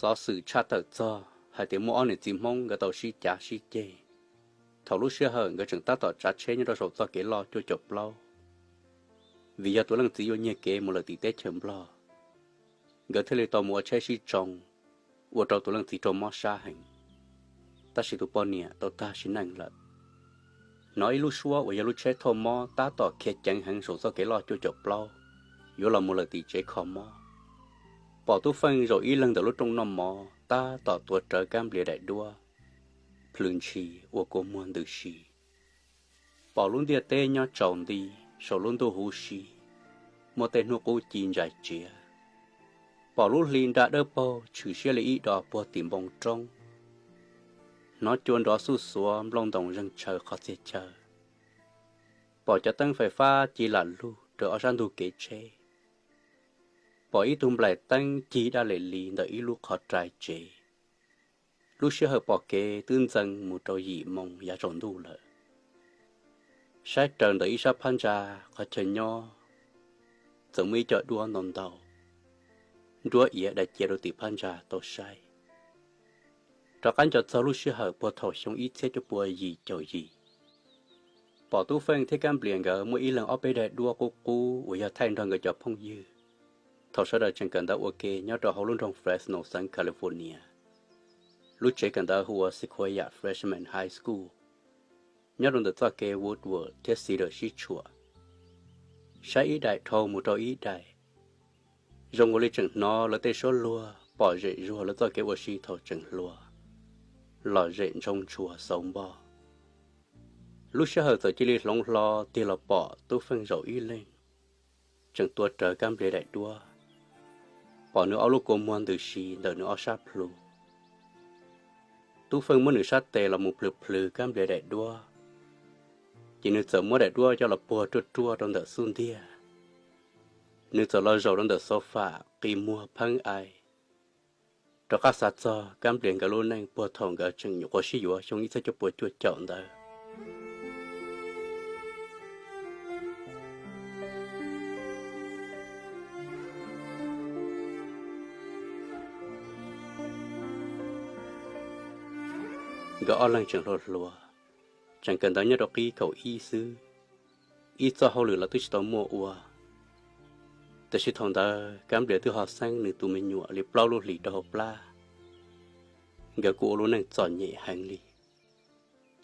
Xov xwm tshaj tawm txog hais tias muaj ob niam txiv Hmoob nkawd tau sib cav sib ceg thaum lub sij hawm nkawd tseem tab tom tsav tsheb nyob rau saum txoj kev loj cuaj caum plaub, vim yog tus leej txiv yuav nyiag kev mus lawm tim teb chaws Nplog, nkawd thiaj li tau mus ua tsheb sib tsoo, ua rau tus leej txiv raug mob sab heev, tab sis tus poj niam tau tag sim neej lawm. Hnov ib lub suab uas yog lub tsheb thauj mob tab tom khiav ceev heev saum txoj kev loj cuaj caum plaub yuav los mus lawm tim tsev kho mob. Pom Tub Feej zaum ib leeg ntawm lub rooj noj mov tab tom tuav rawv Kab Nplias daim duab, plhws ntshis ua kua muag ntws si. Pom lub ntiaj teb nyob tsaus nti, saum lub ntuj huv si, muaj tej hnub qub ci ntsais tsiav. Pom lub hli nra dawb paug tshwm siab li ib dos puag tim npoo roob. Hnov cua nrov xuj xuav nplooj ntoos zeeg tshaw qhov txhia chaw. Pom cov teeb fais fab ci lam lug raws ob sab ntug kev tsheb. Pom ib tug nplaim teeb cig daj lem li ntawm ib lub qhov rai tsev. Lub sij hawm pom kev twb ntxeev mus rau yim moos yav tsaus ntuj lawm. Saib raws ntawm ib sab phab ntsa qhov chaw nyob, txawm muaj ib co duab ntau ntau, nruab iav dai cia rau tim phab ntsa tau saib. Rov qab nco txog lub sij hawm puag thaum xyoo ib txhiab cuaj pua yim caum yim, pom Tub Feej thiab Kab Nplias nkawd muaj ib leeg ob peb daim duab qub qub uas yog thaij nrog nkawd cov phooj ywg thaum sawv daws tseem kawm ntawv ua ke nyob rau hauv lub nroog Fresno xeev California. Lub tsev kawm ntawv hu ua Sequoia Freshman High School, nyob rau ntawm txoj kev Woodward thiab Cedar sib tshuam. Saib ib daim dhau mus rau ib daim, zoo ua li tseem hnov lawv tej suab luag pom zem zuag lawv txoj kev ua si thaum tseem hluas, lom zem ntshoo ntshua xauv npog. Lub sij hawm txawm cia li hloov hlo tig los pom Tub Feej zaum ib leeg, tseem tuav rawv Kab Nplias daim duab, pom nws ob lub kua muag ntws si ntawm nws ob sab plhu. Tub Feej muab nws sab tes los mus plhws plhws Kab Nplias daim duab, ces nws txawm muab daim duab coj los puag ruaj ruaj rau ntawm xub ntiag. Nws txawm los zaum rau ntawm sofa qi muag pheeb ai, rov qab xav txog Kab Nplias nkawd lub neej puag thaum nkawd tseem nyuam qhuav sib yuav xyoo ib txhiab cuaj pua cuaj caum ntawd. Nkawd ob leeg tseem hluas hluas, tseem kawm ntawv nyob rau qib kaum ib xwb, ib txoj hauj lwm los twb tsis tau muaj ua. Tiam sis thaum ntawd Kab Nplias twb ho xeeb nws tus me nyuam li plaub lub hlis rau hauv plab, nkawd kuj ua lub neej txom nyem heev li.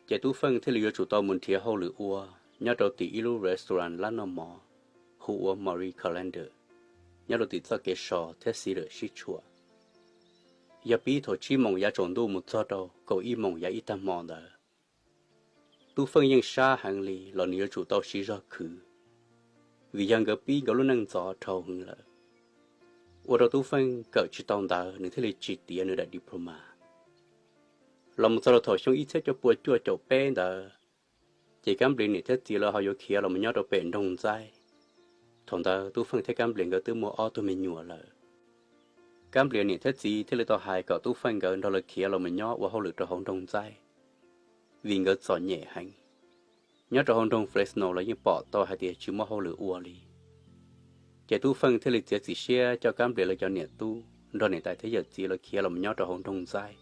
Ces Tub Feej thiaj li yuav tsum tau mus nrhiav hauj lwm ua nyob rau tim ib lub restaurant lab noj mov hu ua Marie Callender, nyob rau tim txoj kev so thiab Cedar sib tshuam. Yog pib thaum tsib moos yav tsaus ntuj mus txog rau kaum ib moos yav ib tag hmo ntawd. Tub Feej yeej sab heev li los nws yuav tsum tau siv zog khwv, vim yog nkawd pib nkawd lub neej ntxov dhau heev lawm, ua rau Tub Feej kawm tsis tau ntawv nws thiaj li tsis tiav nws daim diploma. Los mus txog rau thaum xyoo ib txhiab cuaj pua cuaj caum peb ntawd, ces Kab Nplias niam thiab txiv lawv ho yuav khiav los mus nyob rau pem nroog Ntxaib. Thaum ntawd Tub Feej thiab Kab Nplias nkawd twb muaj ob tug me nyuam lawm. Kab Nplias niam thiab txiv thiaj li tau hais kom Tub Feej nkawd nrog lawv khiav los mus nyob ua hauj lwm rau hauv nroog Ntxaib, vim nkawd txom nyem heev. Nyob rau hauv nroog Fresno los yeej pom tau hais tias tsis muaj hauj lwm ua li. Ces Tub Feej thiaj li txiav txim siab coj Kab Nplias lawv cov niam tub nrog niam tais thiab yawm txiv lawv khiav los mus nyob rau hauv nroog Ntxaib.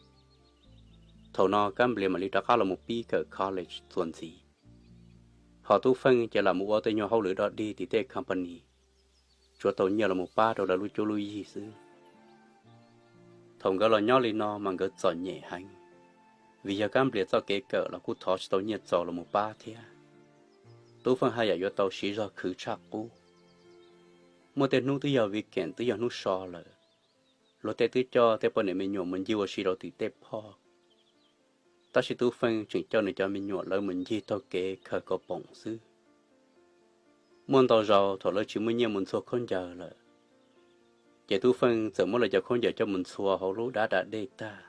Thaum no Kab Nplias mam li rov qab los mus pib kawm college txuas ntxiv, ho Tub Feej ces lam mus ua tej nyuag hauj lwm dog dig tim tej company, tsuav tau nyiaj los mus pab rau lawv lub cuab lub yig xwb. Thaum nkawd los nyob li no mas nkawd txom nyem heev, vim yog Kab Nplias txoj kev kawm los kuj thov tsis tau nyiaj txaus los mus pab thiab. Tub Feej haj yam yuav tau siv zog khwv tshaj qub. Muaj tej hnub twb yog weekend twb yog hnub so lawm, luag tej twb coj tej poj niam me nyuam mus ncig ua si rau tim tej park, tab sis Tub Feej tseem coj nws cov me nyuam lawv mus ncig taug kev khaws kaus poom xwb. Muaj ntau zaus thaum lawv tsis muaj nyiaj mus ntxhua khaub ncaws lawm, ces Tub Feej txawm muab lawv cov khaub ncaws coj mus ntxhua hauv lub dab da dej tag,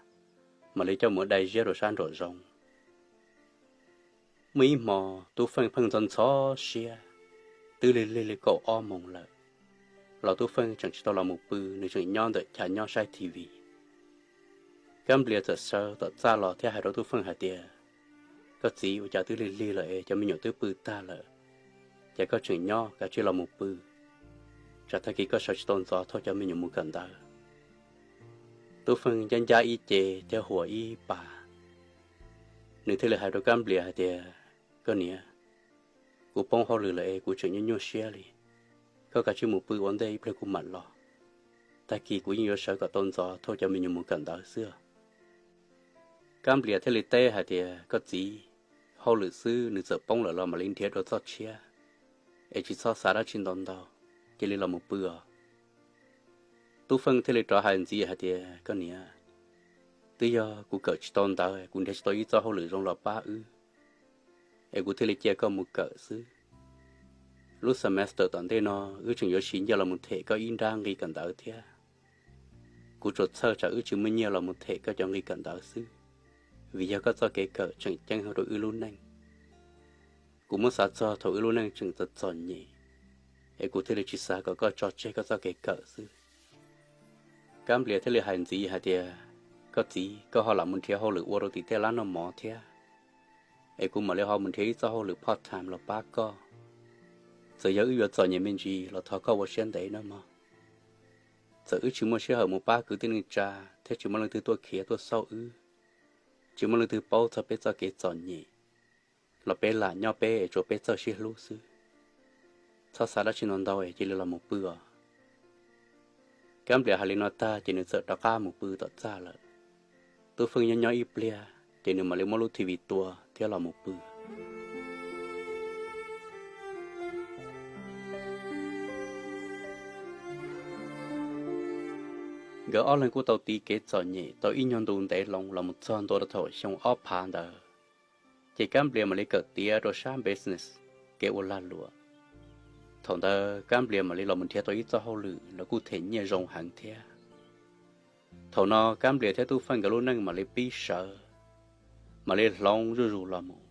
mam li coj mus dai ziab rau sab nraum zoov. Muaj ib hmo Tub Feej pheej ntxhov ntxhov siab, twb lig lig li kaum ob moos lawm, los Tub Feej tseem tsis tau los mus pw, nws tseem nyob ntawm chav nyob saib T V. Kab Nplias txawm sawv tom txaj los thiab hais rau Tub Feej hais tias, Koj txiv, ua cas twb lig lig lawm es cov me nyuam twb pw tag lawm, ces koj tseem nyob, kav tsij los mus pw, tsam tag kis koj sawv tsis tau ntxov thauj cov me nyuam mus kawm ntawv. Tub Feej ncab ncab ib ce thiab huas ib pas, nws thiaj li hais rau Kab Nplias hais tias, Koj niam, kuv poob hauj lwm lawm es kuv tseem nyuaj nyuaj siab li. Koj kav tsij mus pw ua ntej ib pliag kuv mam los. Tag kis kuv yeej yuav sawv kom tau ntxov thauj cov me nyuam mus kawm ntawv xwb. Kab Nplias thiaj li teb hais tias, Koj txiv, hauj lwm xwb nws txawm poob lawm los mam li nrhiav dua txoj tshiab, es tsis txhob xav dab tsi ntau ntau, cia li los mus pw os. Tub Feej thiaj li rov hais ntxiv hais tias, Koj niam, twb yog kuv kawm tsis tau ntawv, kuv nrhiav tsis tau ib txoj hauj lwm zoo los pab wb, es kuv thiaj li cia koj mus kawm xwb. Lub semester tom ntej no wb tseem yuav siv nyiaj los mus them koj ib nrab nqi kawm ntawv thiab. Kuv tsuas txhawj tsam wb tsis muaj nyiaj los mus them koj cov nqi kawm ntawv xwb, vim yog koj txoj kev kawm tseem ceeb hauv rau wb lub neej. Kuv muab xav txog thaum wb lub neej tseem txom txom nyem, es kuv thiaj li tsis xav kom koj tso tseg koj txoj kev kawm xwb. Kab Nplias thiaj li hais ntxiv hais tias, Koj txiv, koj ho lam mus nrhiav hauj lwm ua rau tim tej lab noj mov thiab, es kuv mam li ho mus nrhiav ib txoj hauj lwm part time los pab koj. Txawm yog wb yuav txom nyem me ntsis los thov koj ua siab ntev nawb mog. Txawm wb tsis muaj sij hawm mus pab kwv tij neej tsa thiab tsis muaj leej twg tuaj khiav tuaj xauj wb, tsis muaj leej twg paub txog peb txoj kev txom nyem, los peb lam nyob peb es tsuas peb txawj sib hlub xwb. Txhob xav dab tsi ntau ntau es cia li los mus pw os. Kab Nplias hais li no tag ces nws txawm rov qab mus pw tom txaj lawm. Tub Feej nyob nyob ib pliag ces nws mam li muab lub T V tua thiab los mus pw. Nkawd ob leeg kuj tau tiv kev txom nyem tau ib nyuag ntu ntev loo los mus txog ntua rau thaum xyoo ob phav ntawd, ces Kab Nplias mam li kawm tiav rau sab business, kev ua lag luam. Thaum ntawd Kab Nplias mam li los mus nrhiav tau ib txoj hauj lwm los kuj them nyiaj zoo heev thiab. Thaum no Kab Nplias thiab Tub Feej nkawd lub neej mam li pib sawv, mam li hloov zuj zus los mus.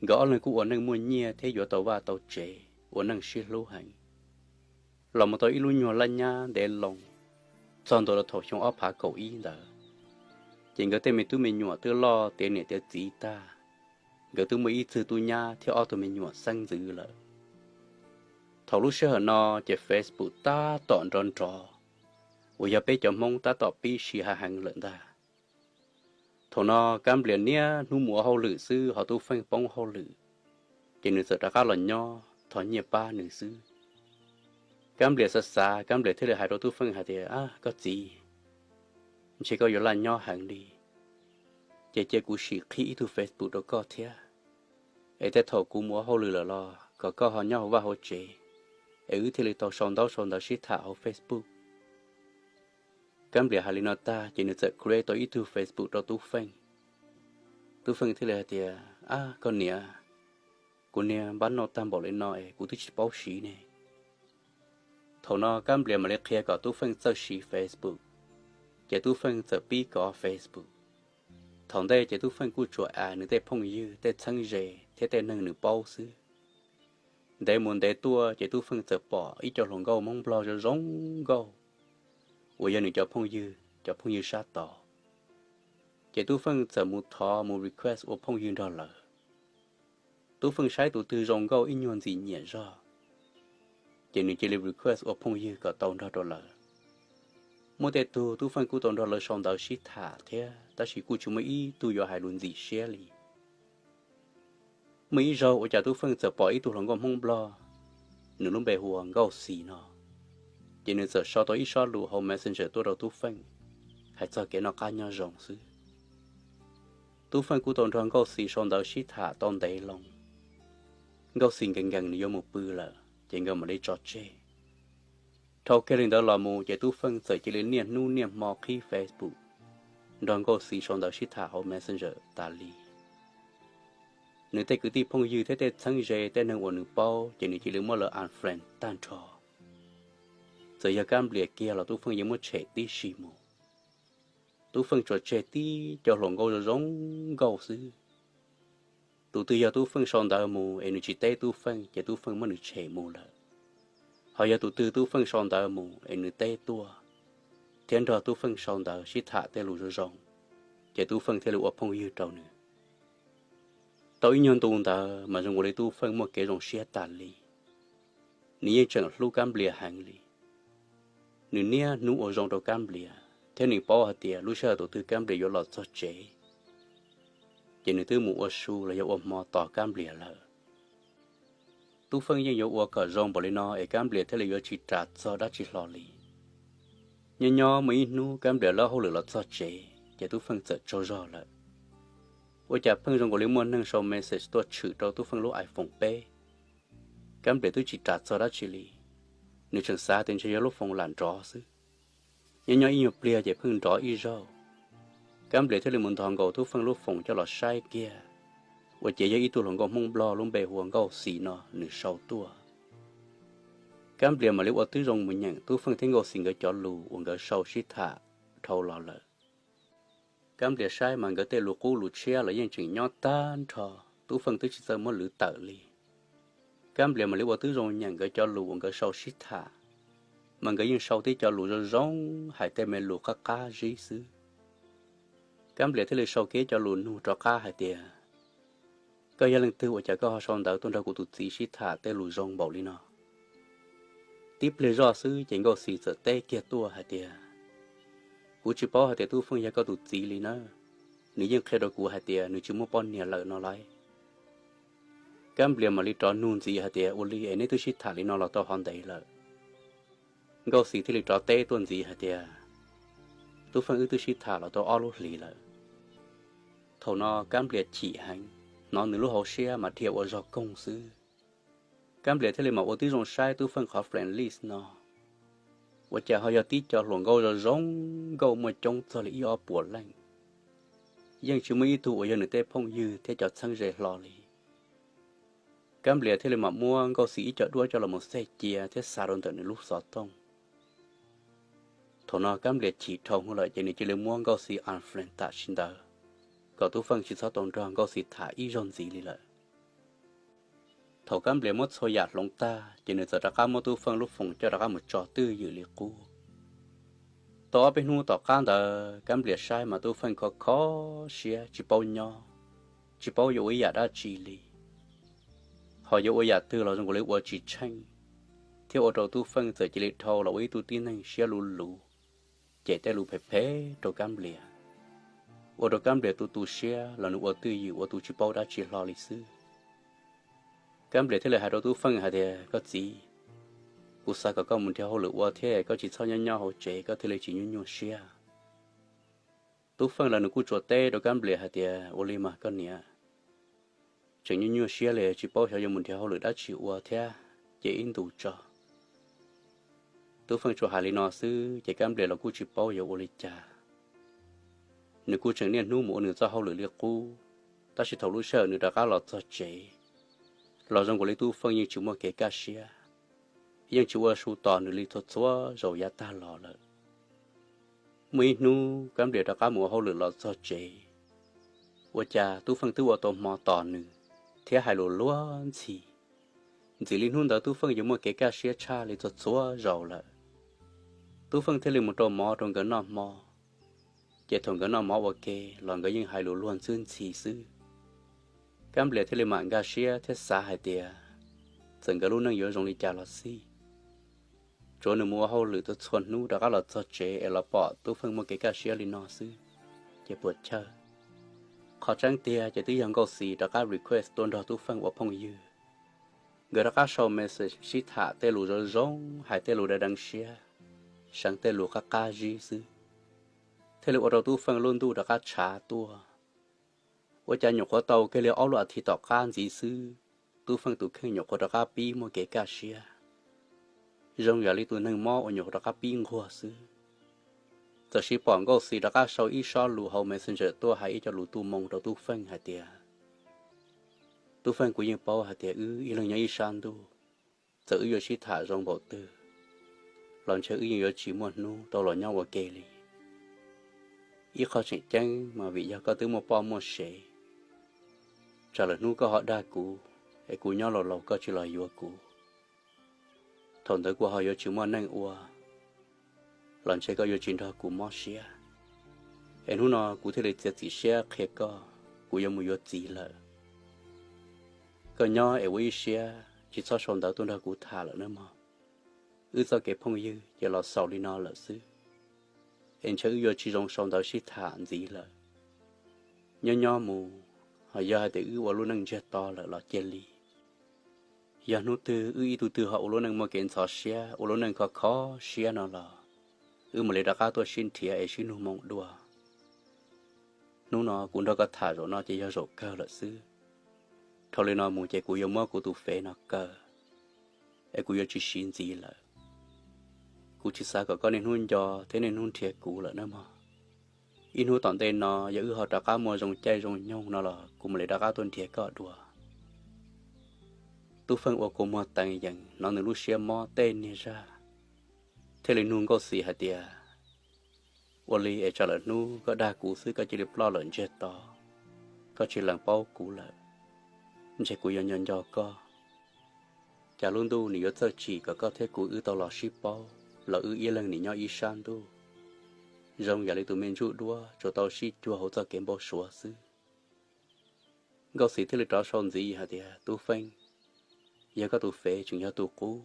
Nkawd ob leeg kuj ua neej muaj nyiaj thiab yuav tau vaj tau tsev, ua neej sib hlub heev. Los mus tau ib lub nyuag laj nyab ntev loo, txog ntua rau thaum xyoo ob phav kaum ib ntawd, ces nkawd tej me tub me nyuam twb loj tiav niam tiav txiv tag, nkawd twb muaj ib txwg tub nyab thiab ob tug me nyuam xeeb ntxwv lawm. Thaum lub sij hawm no ces Facebook tab tom nrov nrov, uas yog peb cov Hmoob tab tom pib siv hav heev lawm ntag. Thaum no Kab Nplias niaj hnub mus ua hauj lwm xwb ho Tub Feej poob hauj lwm, ces nws txawm rov qab los nyob thov nyiaj pab nws xwb. Kab Nplias xav xav, Kab Nplias thiaj li hais rau Tub Feej hais tias, Ab, koj txiv, ntshe koj yuav laj nyob heev li, ces cia kuv sim qhib ib tug Facebook rau koj thiab, es tej thaum kuv mus ua hauj lwm lawm los kom koj ho nyob hauv vaj hauv tsev, es wb thiaj li tau sau ntaub sau ntawv sib tham hauv Facebook. Kab Nplias hais li no tag ces nws txawm create tau ib tug Facebook rau Tub Feej. Tub Feej thiaj li hais tias, Ab, koj niam, kuv niag npab noj tag npaum li no es kuv twb tsis paub siv ne. Thaum no Kab Nplias mam li qhia kom Tub Feej txawj siv Facebook, ces Tub Feej txawm pib kov Facebook. Thaum ntej ces Tub Feej kuj tsuas add nws tej phooj ywg, tej txheeb ze thiab tej neeg nws paub xwb. Ntev mus ntev tuaj ces Tub Feej txawm pom ib co hluas nkauj Hmoob Nplog zoo zoo nkauj, uas yog nws cov phooj ywg, cov phooj ywg sab tod. Ces Tub Feej txawm mus thov mus request ua phooj ywg nrog lawv. Tub Feej saib tus twg zoo nkauj ib nyuag ntxim nyiam zog, ces nws cia li request ua phooj ywg kom tau nrog rau lawv. Muaj tej tug Tub Feej kuj tau nrog lawv sau ntawv sib tham thiab, tab sis kuj tsis muaj ib tug yuav hais lus ntxim siab li. Muaj ib zaug ua cas Tub Feej txawm pom ib tug hluas nkauj Hmoob Nplog, nws lub npe hu ua Nkauj Xis no, ces nws txawm sau tau ib sob lus hauv Messenger tuaj rau Tub Feej, hais txog kev noj qab nyob zoo xwb. Tub Feej kuj tau nrog Nkauj Xis sau ntawv sib tham tau ntev loo. Nkauj Xis nkees nkees nws yuav mus pw lawm ces nkawd mam li tso tseg. Dhau kiag li ntawd los mus ces Tub Feej txawm cia li niaj hnub niaj hmo qhib Facebook, nrog Nkauj Xis sau ntawv sib tham hauv Messenger tas li. Nws tej kwv tij phooj ywg thiab tej txheeb ze, tej neeg uas nws paub ces nws cia li muab lawv unfriend tag nrho. Txawm yog Kab Nplias kiag los Tub Feej yeej muab tshem tib si mus. Tub Feej tsuas tseg tib co hluas nkauj zoo zoo nkauj xwb. Tus twg yog Tub Feej sau ntawv mus es nws tsis teb Tub Feej ces Tub Feej muab nws tshem mus lawm. Ho yog tus twg Tub Feej sau ntawv mus es nws teb tuaj, thiab nrog Tub Feej sau ntawv sib tham tej lus zoo zoo, ces Tub Feej thiaj li ua phooj ywg rau nws. Tau ib nyuag ntu ntawd mas zoo ua li Tub Feej muaj kev zoo siab tas li. Nws yeej tseem hlub Kab Nplias heev li. Nws niaj hnub ua zoo rau Kab Nplias thiab nws paub hais tias lub sij hawm tus twg Kab Nplias yuav los txog tsev, ces nws twb mus ua su los yog ua hmo tos Kab Nplias lawm. Tub Feej yeej yuav ua kom zoo npaum li no es Kab Nplias thiaj li yuav tsis ras txog dab tsi hlo li. Nyob nyob muaj ib hnub Kab Nplias lawv hauj lwm los txog tsev ces Tub Feej txawm tsaug zog lawm. Ua cas pheej zoo nkaus li muaj neeg sau message tuaj tshwm rau Tub Feej lub iPhone peb. Kab Nplias twb tsis ras txog dab tsi li, nws tseem xav tias ntshe yog lub foos lam nrov xwb. Nyob nyob ib nyuag pliag ces pheej nrov ib zaug. Kab Nplias thiaj li mus ntog nkaus Tub Feej lub foos coj los saib kiag, ua ciav yog ib tug hluas nkauj Hmoob Nplog lub npe hu ua Nkauj Xis no nws sau tuaj. Kab Nplias mam li ua tib zoo mus nyeem Tub Feej thiab Nkauj Xis nkawd cov lus uas nkawd sau sib tham dhau los lawm. Kab Nplias saib mas nkawd tej lus qub lus tshiab los yeej tseem nyob tag nrho, Tub Feej twb tsis txawj muab lwv tawm li. Kab Nplias mam li ua tib zoo nyeem nkawd cov lus uas nkawd sau sib tham, mas nkawd yeej sau tib cov lus zoo zoo, hais tej me lus qab qab zib xwb. Kab Nplias thiaj li sau kiag cov lus nug rov qab hais tias, Koj yog leej twg ua cas koj ho sau ntawv tuaj nrog kuv tus txiv sib tham tej lus zoo npaum li no? Tib pliag zoj xwb ces Nkauj Xis txawm teb kiag tuaj hais tias, Kuv tsis paub hais tias Tub Feej yog koj tus txiv li na. Nws yeej qhia rau kuv hais tias nws tsis muaj poj niam lawm no lauj. Kab Nplias mam li rov nug ntxiv hais tias, Ua li es neb twb sib tham li no los tau hov ntev lawm? Nkauj Xis thiaj li rov teb tuaj ntxiv hais tias, Tub Feej wb twb sib tham los tau ob lub hlis lawm. Thaum no Kab Nplias chim heev, hnov nws lub hauv siab mas dhia ua zog koog xwb. Kab Nplias thiaj li mam ua tib zoo saib Tub Feej qhov friend list no, ua cas ho yog tib co hluas nkauj zoo zoo nkauj muaj coob txog li ib ob puas leej, yeej tsis muaj ib tug uas yog nws tej phooj ywg thiab cov txheeb ze hlo li. Kab Nplias thiaj li mam muab Nkauj Xis ib co duab coj los mus xej cia thiab xa rau ntawm nws lub xov tooj. Thaum no Kab Nplias chim dhau hwv lawm ces nws cia li muab Nkauj Xis unfriend tam sim ntawd, kom Tub Feej tsis txhob tau nrog Nkauj Xis tham ib zaug ntxiv li lawm. Thaum Kab Nplias muab txhua yam hloov tag ces nws txawm rov qab muab Tub Feej lub foos coj rov qab mus tso twj ywm li qub. Tau ob peb hnub tom qab ntawd Kab Nplias saib mas Tub Feej khov kho siab tsis paub nyob, tsis paub yuav ua ib yam dab tsi li. Ho yuav ua yam twg los zoo nkaus li ua tsis tsheej, thiab ua rau Tub Feej txawm cia li dhau los ua ib tug tib neeg siab luv luv, cem tej lus phem phem rau Kab Nplias, ua rau Kab Nplias tu tu siab los nws ua twj ywm ua tus tsis paub dab tsi hlo li xwb. Kab Nplias thiaj li hais rau Tub Feej hais tias, Koj txiv, kuv xav kom koj mus nrhiav hauj lwm ua thiab koj tsis txhob nyob nyob hauv tsev koj thiaj li tsis nyuaj nyuaj siab. Tub Feej los nws kuj tsuas teb rau Kab Nplias hais tias, Ua li mas koj niam, tseem nyuaj nyuaj siab li tsis paub xyov yuav mus nrhiav hauj lwm dab tsi ua thiab, ces ib ntus tso. Tub Feej tsuas hais li no xwb ces Kab Nplias los kuj tsis paub yuav ua li cas. Nws kuj tseem niaj hnub mus ua nws txoj hauj lwm li qub, tab sis thaum lub sij hawm nws rov qab los txog tsev los zoo nkaus li Tub Feej yeej tsis muaj kev kaj siab, yeej tsis ua su tos nws li txhua txhua zaus yav tag los lawm. Muaj ib hnub Kab Nplias rov qab mus ua hauj lwm los txog tsev, ua cas Tub Feej twb ua tau hmo tos nws thiab hais lus luag ntxhi. Ntxim li hnub ntawd Tub Feej yuav muaj kev kaj siab tshaj li txhua txhua zaus lawm. Tub Feej thiaj li mus rau mov rau nkawd noj hmo, ces thaum nkawd noj mov ua ke los nkawd yeej hais lus luag ntxwb ntxhi xwb. Kab Nplias thiaj li mam nkag siab thiab xav hais tias, txawm nkawd lub neej yuav zoo li cas los xij, tsuav nws mus ua hauj lwm txhua txhua hnub rov qab los txog tsev es los pom Tub Feej muaj kev kaj siab li no xwb, ces puas chawj. Qhov tseeb tiag ces twb yog Nkauj Xis rov qab request tuaj nrog Tub Feej ua phooj ywg. Nkawd rov qab sau message sib tham tej lus zoo zoo, hais tej lus deev deev siab, seev tej lus qab qab zib xwb, thiaj li ua rau Tub Feej lub ntuj rov qab tshav tuaj. Ua cas nyuam qhuav tau kiag li ob lub as thiv tom qab ntxiv xwb, Tub Feej tus kheej nyuam qhuav rov qab pib muaj kev kaj siab, zoo yam li tus neeg mob uas nyuam qhuav rov qab pib nquag xwb. Txawm siv pom Nkauj Xis rov qab sau ib sob lus hauv Messenger tuaj hais ib co lus tu moo rau Tub Feej hais tias, Tub Feej, kuv yeej paub hais tias wb ib leeg nyob ib sab ntuj, txawm wb yuav sib tham zoo npaum twg los ntshe wb yeej yuav tsis muaj hnub tau los nyob ua ke li. Ib qho tseem ceeb mas vim yog koj twb muaj poj muaj sev, tsam lawm hnub koj ho dag kuv, es kuv nyob laus laus koj tsis los yuav kuv, thaum ntawd kuv ho yuav tsis muaj neej ua, los ntshe koj yuav tsis nrog kuv mob siab. Es hnub no kuv thiaj li txiav txim siab qhia koj, kuv yuav mus yuav txiv lawm. Koj nyob es ua ib siab tsis txhob sau ntawv tuaj nrog kuv tham lawm nawb mog. Wb txoj kev phooj ywg ces los xaus li no lawm xwb. es ntshe wb yuav tsis zoo sau ntawv sib tham ntxiv lawm. Nyob nyob mus, ho yog hais tias wb ua lub neej ntsiag to lawm los cia li. Yog hnub twg wb ib tug twg ho ua lub neej muaj kev ntxhov siab, ua lub neej kho kho siab no los wb mam li rov qab tuaj sib nrhiav es sib nug moo dua. Hnub no kuv nrog koj tham zaum no ces yog zaum kawg lawm xwb. Dhau li no mus ces kuv yuav muab kuv tus fev no kaw, es kuv yuav tsis siv ntxiv lawm. Kuv tsis xav kom koj niaj hnub nco thiab niaj hnub nrhiav kuv lawm nawb mog. Ib hnub tom ntej no yog wb ho rov qab muaj zoo caij zoo nyoog no los kuv mam li rov qab tuaj nrhiav koj dua. Tub Feej ua kua muag teev yees hnov nws lub siab mob tej niag zaj, thiaj li nug Nkauj Xis hais tias, ua li es tsam lawm hnub koj dag kuv xwb koj cia li ploj lawm ntsiag to, koj tsis lees paub kuv lawm, ntshe kuv yuav nco nco koj. Cas lub ntuj nws yuav txawj tsim kom koj thiab kuv wb tau los sib paub los wb ib leeg nim nyob ib sab ntuj, zoo yam li tus me ntsuj duab tsuas tau sib cuag hauv txoj kev npau suav xwb. Nkauj Xis thiaj li rov sau ntxiv hais tias, Tub Feej, yog koj tus fev tseem yog tus qub,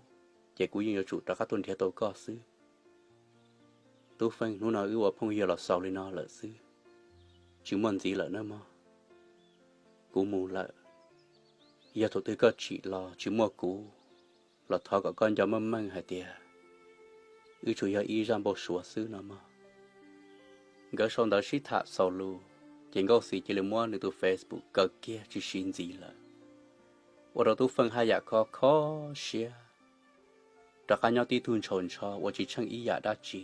ces kuv yeej yuav tsum rov qab tuaj nrhiav tau koj xwb. Tub Feej, hnub no wb ua phooj ywg los xaus li no lawm xwb, tsis muaj ntxiv lawm nawb mog. Kuv mus lawm, yog thaum twg koj tsim los tsis muaj kuv los thov kom koj nco meej meej hais tias wb tsuas yog ib zaj npau suav xwb no mog. Nkawd sau ntawv sib tham xaus lus, ces Nkauj Xis cia li muab nws tus Facebook kaw kiag tsis siv ntxiv lawm, ua rau Tub Feej haj yam kho kho siab, rov qab nyob tib tug ntshaus ntsho ua tsis tsheej ib yam dab tsi,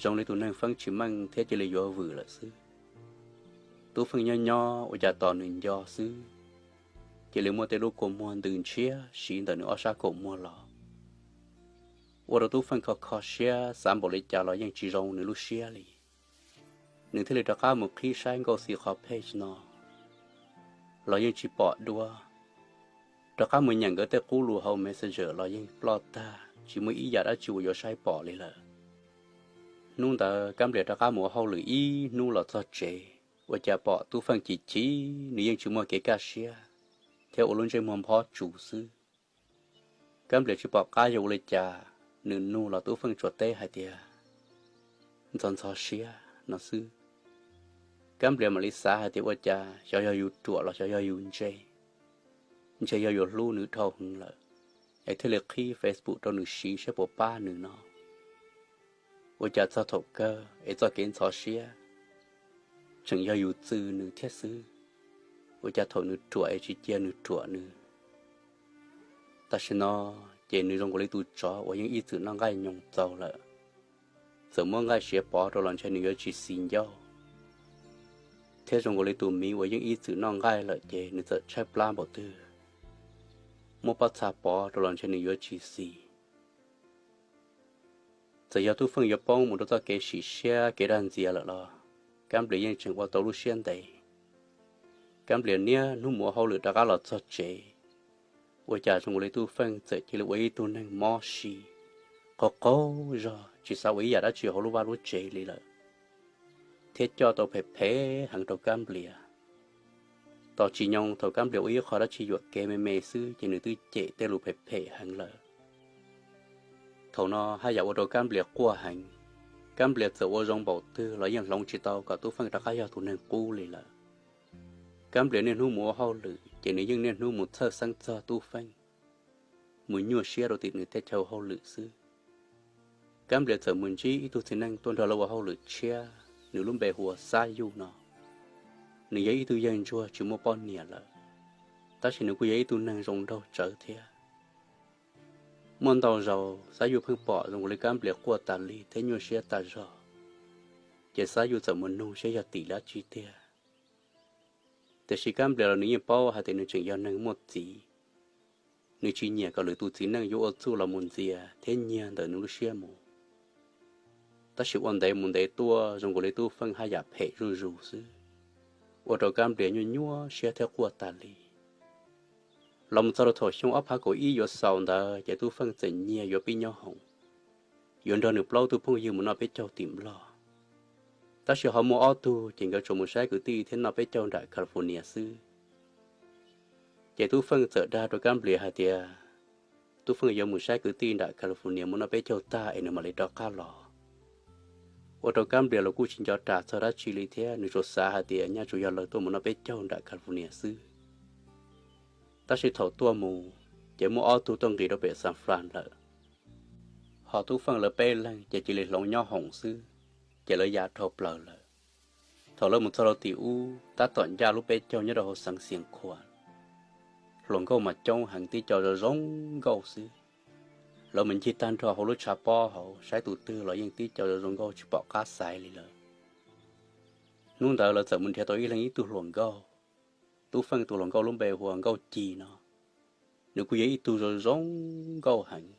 zoo li tus neeg feeb tsis meej thiab cia li yuav vwm lawm xwb. Tub Feej nyob nyob ua cas tos nws nco xwb, cia li muaj tej lub kua muag ntws ntshiab siv ntawm nws ob sab kaum muag los, ua rau Tub Feej kho kho siab xav npaum li cas los yeej tsis zoo nws lub siab li. Nws thiaj li rov qab mus qhib saib Nkauj Xis qhov page no los yeej tsis pom dua. Rov qab mus nyeem nkawd tej qub lus hauv Messenger los yeej ploj tag, tsis muaj ib yam dab tsi uas yuav saib pom li lawm. Hnub ntawd Kab Nplias rov qab mus ua hauj lwm ib hnub los txog tsev, ua cas pom Tub Feej chim chim, nws yeej tsis muaj kev kaj siab thiab ua lub ntsej muag nphob tsuv xwb. Kab Nplias tsis pom qab yog ua li cas, nws nug los Tub Feej tsuas teb hais tias, ntxhov ntxhov siab no xwb. Kab Nplias mam li xav hais tias ua cas xyov yog yus ruam los xyov yog yus ntse, ntshe yog yus hlub nws dhau heev lawm, es thiaj li qhib Facebook rau nws siv saib puas pab nws no. Ua cas txog thaum kawg es txoj kev ntxhov siab tseem yog yus txw nws thiab xwb. Ua cas thaum nws ruam es tsis cia nws ruam nws. Tam sim no ces nws zoo nkaus li tus tsov uas yeej ib txwm noj nqaij nyoos txaus lawm, txawm muab nqaij siav pov rau los ntshe nws yuav tsis xis ncauj, thiab zoo nkaus li tus miv uas yeej ib txwm noj nqaij lawm ces nws txawm tshaib plab npaum twg, muab pob txha pov rau los ntshe nws yuav tsis xis. Txawm yog Tub Feej yuav poob mus rau txoj kev sim siab kev dag ntxias lawm los Kab Nplias yeej tseem ua tau lub siab ntev. Kab Nplias niaj hnub mus ua hauj lwm rov qab los txog tsev, ua cas zoo nkaus li Tub Feej txawm cia li ua ib tug neeg mob si, qaug qaug zog tsis xav ua ib yam dab tsi hauv lub vaj lub tsev li lawm, thiab coj tau phem phem heev rau Kab Nplias. Tos tsis nyoo thaum Kab Nplias ua ib qho dab tsi yuam kev me me xwb ces nws twb cem tej lus phem phem heev lawm. Thaum no haj yam ua rau Kab Nplias quaj heev. Kab Nplias txawm ua zoo npaum twg los yeej hloov tsis tau kom Tub Feej rov qab yog tus neeg qub li lawm. Kab Nplias niaj hnub mus ua hauj lwm ces nws yeej niaj hnub mus txhawj xeeb txog Tub Feej, mus nyuaj siab rau tim nws tej chaw hauj lwm xwb. Kab Nplias txawm mus ntsib ib tug txiv neej tuaj nrog lawv ua hauj lwm tshiab, nws lub npe hu ua Xab Yuj no. Nws yog ib tug yawg ntsuag tsis muaj poj niam lawm, tab sis nws kuj yog ib tug neeg zoo nraug tsawv thiab. Muaj ntau zaus Xab Yuj pheej pom zoo nkaus li Kab Nplias quaj tas li thiab nyuaj siab tas zog, ces Xab Yuj txawm mus nug saib yog tim dab tsi tiag. Tiam sis Kab Nplias los nws yeej paub hais tias nws tseem yog neeg muaj txiv, nws tsis nyiam kom lwm tus txiv neej yuav ua txuj los mus ntxias thiab nyiag ntawm nws lub siab mus. Tab sis ua ntev mus ntev tuaj zoo nkaus li Tub Feej haj yam phem zuj zus xwb, ua rau Kab Nplias nyuaj nyuaj siab thiab quaj tas li. Los mus txog rau thaum xyoo ob phav kaum ib yuav xaus ntawd ces Tub Feej txawm nyiag yuav Pib Nyob Hoom, yuav nrog nws plaub tug phooj ywg mus noj peb caug tim Nplog. Tab sis ho muaj ob tug ces nkawd tsuas mus saib kwv tij thiab noj peb caug nram California xwb. Ces Tub Feej txawm dag rau Kab Nplias hais tias Tub Feej yuav mus saib kwv tij nram California mus noj peb caug tag es nws mam li rov qab los. Ua rau Kab Nplias los kuj tsis nco ras txog dab tsi li thiab, nws tsuas xav hais tias nyaj tsuas yog lawv tuaj mus noj peb caug nram California xwb. Tab sis thaum tuaj mus, ces muaj ob tug tuaj nqis rau pem San Fran lawm, ho Tub Feej lawv peb leeg ces cia li hloov nyob hoom xwb, ces lawv ya dhau plaws lawm. Thaum lawv mus txog rau tim ub, tab tom ncaj lub peb caug nyob rau hauv xeev Xias Khuas, hluas nkauj mas coob heev, tib co zoo zoo nkauj xwb. Lawv mus ncig tag nrho hauv lub tshav pob hauv, saib tus twg los yeej tib co zoo zoo nkauj tsis pom qab xaiv li lawm. Hnub ntawd lawv txawm mus nrhiav tau ib leeg ib tug hluas nkauj. Tub Feej tus hluas nkauj lub npe hu ua Nkauj Ci no, nws kuj yog ib tug zoo zoo nkauj heev,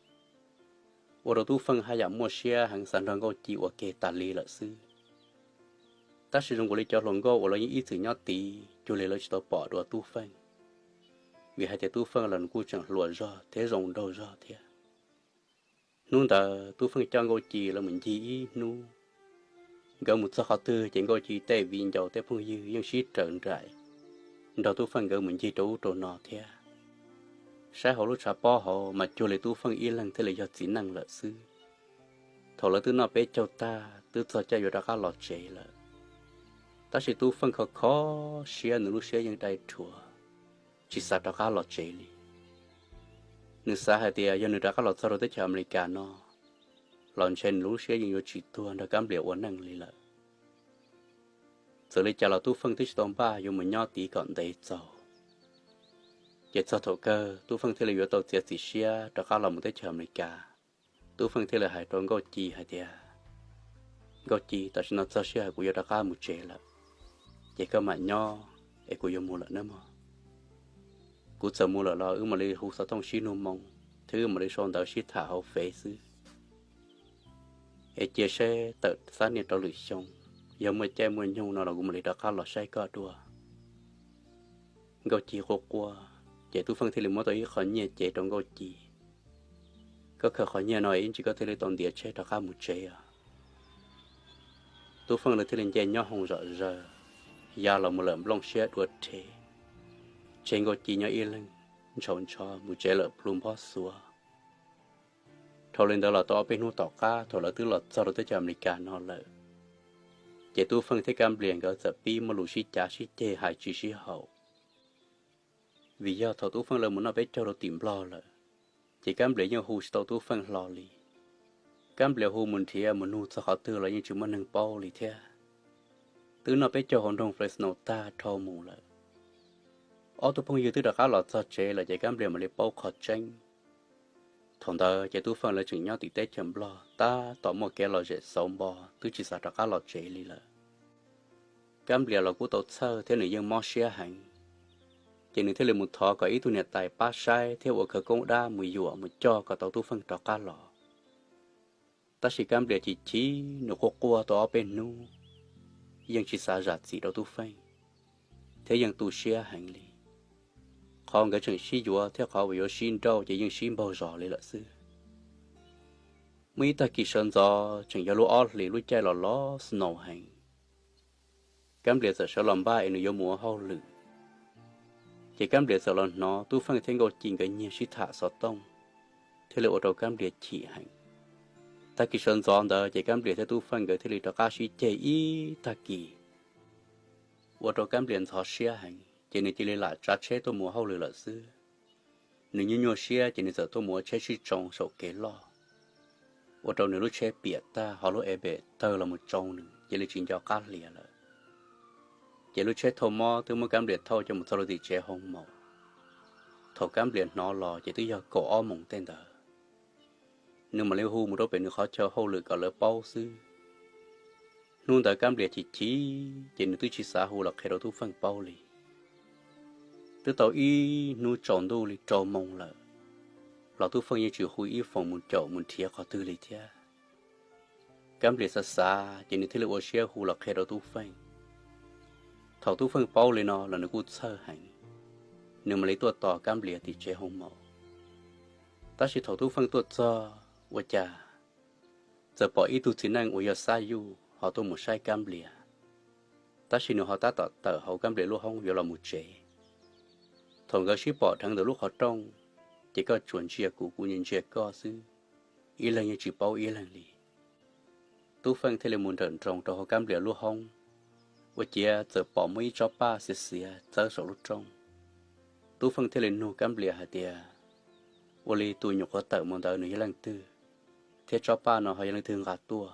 ua rau Tub Feej haj yam muaj siab heev xav nrog Nkauj Ci ua ke tas li lawm xwb. Tab sis zoo nkaus li cov hluas nkauj uas lawv yeej ib txwm nyob tid, cuag li lawv tsis tau pom dua Tub Feej, vim hais tias Tub Feej los nws kuj tseem hluas zog thiab zoo nraug zog thiab. Hnub ntawd Tub Feej coj Nkauj Ci lawv mus ncig ib hnub. Nkawd mus txog qhov twg ces Nkauj Ci tej viv ncaus tej phooj ywg yeej sib raws nraim nrog Tub Feej nkawd mus ncig rau ub rau no thiab. Saib hauv lub tshav pob hauv mas cuag li Tub Feej ib leeg thiaj li yog txiv neej lawm xwb. Thaum lawv twb noj peb caug tag twb txog caij yuav rov qab los tsev lawm, tab sis Tub Feej kho kho siab, nws lub siab yeej dai rhuav, tsis xav rov qab los tsev li. Nws xav hais tias yog nws rov qab los txog rau teb chaws Amelikas no, los ntshe nws lub siab yeej yuav tsis tuag nrog Kab Nplias ua neej li lawm. Txawm li cas los Tub Feej twb tsis tau npaj yuav mus nyob tid kom ntev txaus. Ces txog thaum kawg Tub Feej thiaj li yuav tau txiav txim siab rov qab los mus teb chaws Amelikas. Tub Feej thiaj li hais rau Nkauj Ci hais tias, Nkauj Ci, tam sim no txog sij hawm kuv yuav rov qab mus tsev lawm, ces koj mam nyob es kuv yuav mus lawm nawb mog. Kuv txawm mus lawm los wb mam li hu xov tooj sib nug moo, thiab wb mam li sau ntawv sib tham hauv Fev xwb. Es cia seb tawm xab niaj rau lwm xyoo, yog muaj caij muaj nyoog no los kuv mam li rov qab los saib koj dua. Nkauj Ci quaj quaj, ces Tub Feej thiaj li muab tau ib qho nyiaj cev rau Nkauj Ci. Koj khaws qhov nyiaj no ib ntsis koj thiaj li tau ntiav tsheb rov qab mus tsev os. Tub Feej lawv thiaj li nce nyob hoom zom zaws, ya los mus lawm nplooj siab dua rhe, tseg Nkauj Ci nyob ib leeg ntshau ntsho mus tsev lawm plhu nphob xuav. Dhau li ntawd los tau ob peb hnub tom qab thaum lawv twb los txog rau teb chaws Amelikas no lawm, ces Tub Feej thiab Kab Nplias nkawd txawm pib muaj lus sib cav sib ceg hais tsis sib haum. Vim yog thaum Tub Feej lawv mus noj peb caug rau tim Nplog lawm, ces Kab Nplias yeej hu tsis tau Tub Feej hlo li. Kab Nplias hu mus nrhiav mus nug txog qhov twg los yeej tsis muaj neeg paub li thiab. Twb noj peb caug hauv nroog Fresno tag dhau mus lawm, ob tug phooj ywg twb rov qab los txog tsev lawm ces Kab Nplias mam li paub qhov tseeb. Thaum ntawd ces Tub Feej lawv tseem nyob tim teb chaws Nplog tab tom muaj kev lom zem xauv npo, twb tsis xav rov qab los tsev li lawm. Kab Nplias los kuj tau txhawj thiab nws yeej mob siab heev, ces nws thiaj li mus thov kom ib tug niam tais pab saib thiab ua khawv koob dab mus yuam mus coj kom tau Tub Feej rov qab los. Tab sis Kab Nplias chim chim, nws quaj quaj tau ob peb hnub, yeej tsis xav zam txim rau Tub Feej, thiab yeej tu siab heev li. Qhov nkawd tseem sib yuav thiab qhov uas yuav sib nrauj ces yeej sib npaug zos li lawm xwb. Muaj ib tag kis sawv ntxov tseem yog lub ob hlis lub caij los los snow heev, Kab Nplias txawm sawv los npaj es nws yuav mus ua hauj lwm. Ces Kab Nplias txawm los hnov Tub Feej thiab Nkauj Ci nkawd nyiag sib tham xov tooj, thiaj li ua rau Kab Nplias chim heev. Tag kis sawv ntxov ntawd ces Kab Nplias thiab Tub Feej nkawd thiaj li rov qab sib ceg ib tag kis, ua rau Kab Nplias ntxhov siab heev, ces nws cia li lam tsav tsheb tuaj mus ua hauj lwm lawm xwb. Nws nyuaj nyuaj siab ces nws txawm tuaj mus ua tsheb sib tsoo saum kev loj, ua rau nws lub tsheb piam tag, ho lub airbag tawg los mus tsoo nws cia li tsis nco qab hlias lawm. Ces lub tsheb thauj mob twb muab Kab Nplias thauj coj mus txog rau tim tsev hoo maum. Thaum Kab Nplias hnov los ces twb yog kaum ob moos tej ntawd. Nws mam li hu mus rau pem nws qhov chaw hauj lwm kom lawv paub xwb. Hnub ntawd Kab Nplias chim chim, ces nws twb tsis xav hu los qhia rau Tub Feej paub li. Twb tau ib hnub tsaus ntuj li rau moos lawm, los Tub Feej yeej tsis hu ib foom mus caum mus nrhiav qhov twg li thiab. Kab Nplias xav xav ces nws thiaj li ua siab hu los qhia rau Tub Feej. Thaum Tub Feej paub li no los nws kuj txhawj heev, nws mam li tuaj tos Kab Nplias tim tsev hoo maum. Tab sis thaum Tub Feej tuaj txog, ua cas txawm pom ib tug txiv neej uas yog Xab Yuj ho tuaj mus saib Kab Nplias, tab sis nws ho tab tom tawm hauv Kab Nplias lub hoob yuav los mus tsev. Thaum nkawd sib pom dheev ntawm lub qhov rooj, ces koj tsuas ntsia kuv, kuv ntsia koj xwb, ib leeg yeej tsis paub ib leeg li. Tub Feej thiaj li mus nrawm nroos rau hauv Kab Nplias lub hoob, ua ciav txawm pom muaj ib tsob paj xiav xiav txawb saum lub rooj. Tub Feej thiaj li nug Kab Nplias hais tias, ua li tus nyuam qhuav tawm mus ntawd nws yog leej twg, thiab tsob paj no ho yog leej twg nqa tuaj?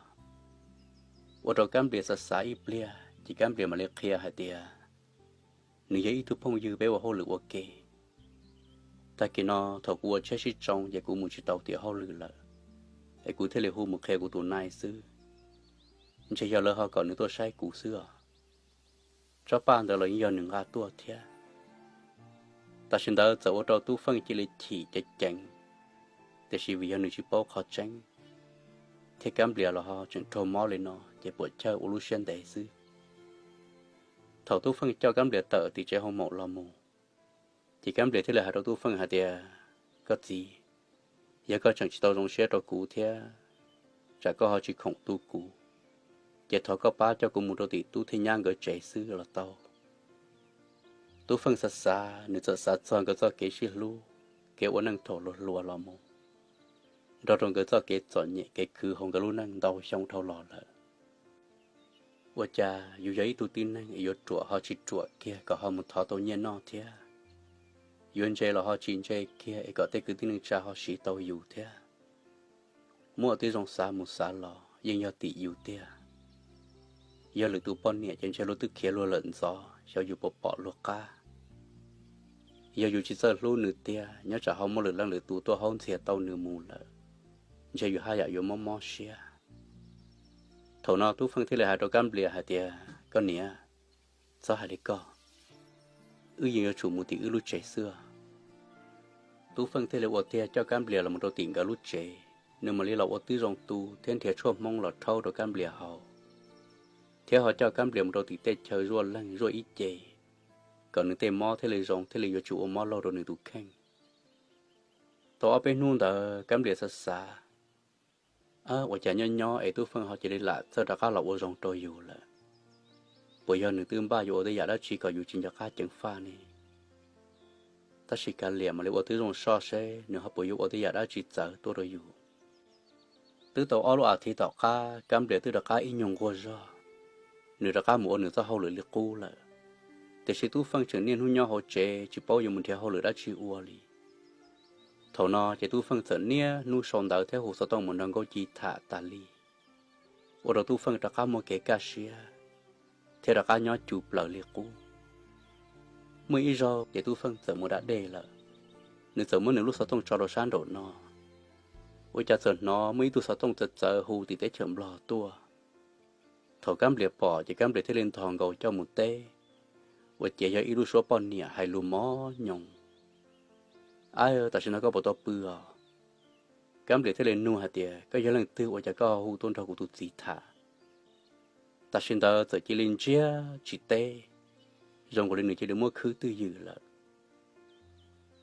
Ua rau Kab Nplias xav xav ib pliag ces Kab Nplias mam li qhia hais tias, nws yog ib tug phooj ywg peb ua hauj lwm ua ke. Tag kis no thaum kuv ua tsheb sib tsoo ces kuv mus tsis tau tim hauj lwm lawm, es kuv thiaj li hu mus qhia kuv tus nai xwb. Ntshe yog lawv ho kom nws tuaj saib kuv xwb os. Tsob paj ntawd los yeej yog nws nqa tuaj thiab. Tam sim ntawd txawm ua rau Tub Feej cia li chim ceev ceev, tiam sis vim yog nws tsis paub qhov tseeb, thiab Kab Nplias los ho tseem raug mob li no ces puam chawj ua lub siab ntev xwb. Thaum Tub Feej coj Kab Nplias tawm tim tsev hoo maum los mus, ces Kab Nplias thiaj li hais rau Tub Feej hais tias, koj txiv, yog koj tseem tsis tau zoo siab rau kuv thiab tsam koj ho tsis khoom tu kuv, ces thov koj pab coj kuv mus rau tim tub thiab nyab nkawd tsev xwb los tau. Tub Feej xav xav, nws txawm xav txog nkawd txoj kev sib hlub, kev ua neej thaum hluas hluas los mus, nrog rau nkawd txoj kev txom nyem kev khwv hauv nkawd lub neej ntau xyoo dhau los lawm. Ua cas yus yog ib tug tib neeg es yuav ruam ho tsis ruam kiag kom ho mus thov tau nyiaj noj thiab? Yuav ntse los ho tsis ntse kiag es kom tej kwv tij neej tsa ho siv tau yus thiab? Muaj tib zoo xav mus xav los yeej yog tim yus tiag. Yog lwm tus poj niam ces ntshe luag twb khiav luag lawm ntxov, xyov yus puas pom luag qab. Yog yus tsis txawj hlub nws tiag, nyob tsam ho muaj lwm leej lwm tus tuaj haub ntxias tau nws mus lawm, ntshe yus haj yam yuav mob mob siab. Thaum no Tub Feej thiaj li hais rau Kab Nplias hais tias, koj niam, txhob hais li koj, wb yeej yuav tsum mus tim wb lub tsev xwb. Tub Feej thiaj li ua tiag coj Kab Nplias los mus rau tim nkawd lub tsev, nws mam li los ua tib zoo tu thiab nrhiav tshuaj hmoob los rhaub rau Kab Nplias haus, thiab ho coj Kab Nplias mus rau tim tej chaw zuaj leeg zuaj ib ce, kom nws tej mob thiaj li zoo thiaj li yuav tsis ua mob laug rau nws tus kheej. Tau ob peb hnub ntawd Kab Nplias xav xav, ua cas nyob nyob es Tub Feej ho cia li lam txawj rov qab los ua zoo rau yus lawm? Puas yog nws twb npaj yuav ua tej yam dab tsi kom yus tsis nco qab ceev faj ne? Tab sis kav liam mam li ua tib zoo soj seb nws ho puas yuav ua tej yam dab tsi txawv tuaj rau yus. Twb tau ob lub as thiv tom qab Kab Nplias twb rov qab ib nyuag nquag zog, nws rov qab mus ua nws txoj hauj lwm li qub lawm. Tiam sis Tub Feej tseem niaj hnub nyob hauv tsev tsis paub yuav mus nrhiav hauj lwm dab tsi ua li. Thaum no ces Tub Feej txawm niaj hnub sau ntawv thiab hu xov tooj mus nrog Nkauj Ci tham tas li, ua rau Tub Feej rov qab muaj kev kaj siab thiab rov qab nyob cuj plaws li qub. Muaj ib zaug ces Tub Feej txawm mus da dej lawm, nws txawm muab nws lub xov tooj tso rau sab nraum no, ua cas txawm hnov muaj ib tug xov tooj txawv txawv hu tim teb chaws Nplog tuaj. Thaum Kab Nplias pom ces Kab Nplias thiaj li ntog nkaus coj mus teb, ua ciav yog ib lub suab poj niam hais lus mob nyoos. Ab, tam sim no koj puas tau pw os? Kab Nplias thiaj li nug hais tias, koj yog leej twg ua cas koj hu tuaj nrog kuv tus txiv tham? Tam sim ntawd txawm cia li ntsiag tsis teb, zoo nkaus li nws cia li muab khwb twj ywm lawm.